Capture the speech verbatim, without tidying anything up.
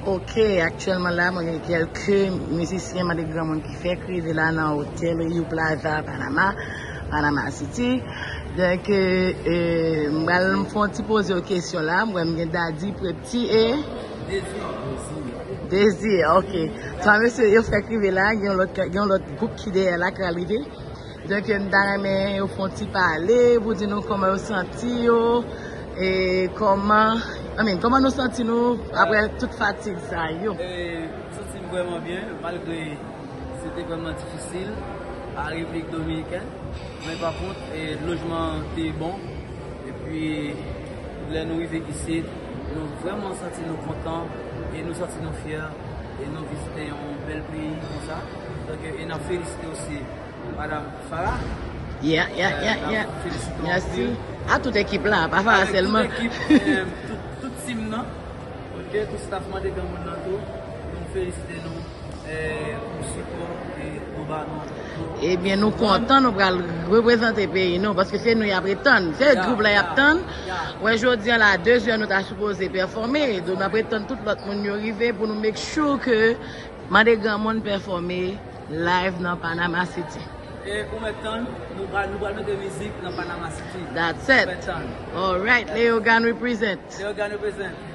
Ok, aktyèlman la, mwen gen kèlke mizisyen Mande Granmoun ki fèk rive la nan otèl Rio Plaza, Panama, Panama City. Donk, e, m pral fè yon ti poze yo kesyon la. Mwen, m gen Daddy, Prepti e Dezi, ok. Twa mesye yo fèk rive la, gen yon lòt, gen yon lòt gwoup ki dèyè la k pral rive. Donk, m ta renmen yo fè yon ti pale pou di nou kòman yo santi yo, e kòman, I mean, kòman nou santi nou apre tout fatig sa yo. E, m santi m vrèman byen, malgre se te vrèman difisil a Repiblik Dominikèn. Men pa kont, e, lojman te bon. Epi, lè nou rive isit, nou vrèman santi nou kontan e nou santi nou fyè e nou vizite yon bèl peyi konsa. Donk, e n ap felisite osi Madanm Farah. Yeah, yeah, yeah, yeah. Mèsi a tout ekip la, pa Farah sèlman. Tout ekip, e, tout, tout team nan. Ok, tout staff Mande Granmoun nan tou. Nou felisite nou, e, pou sipò ke nou ba nou. Ebyen, nou kontan, nou pral reprezante peyi nou, paske se nou y ap ret tann. Se gwoup la y ap tann. Wè, jodi a la, de zè nou ta sipoze pèfòme. Donk, n ap ret tann tout lòt moun yo rive pou nou make sure ke Mande Granmoun pèfòme live nan Panama City. E ou mèt tann, nou pral, nou pral mete mizik nan Panama City. That's it. Ou mèt tann. Alright, Leogane represent. Leogane represent.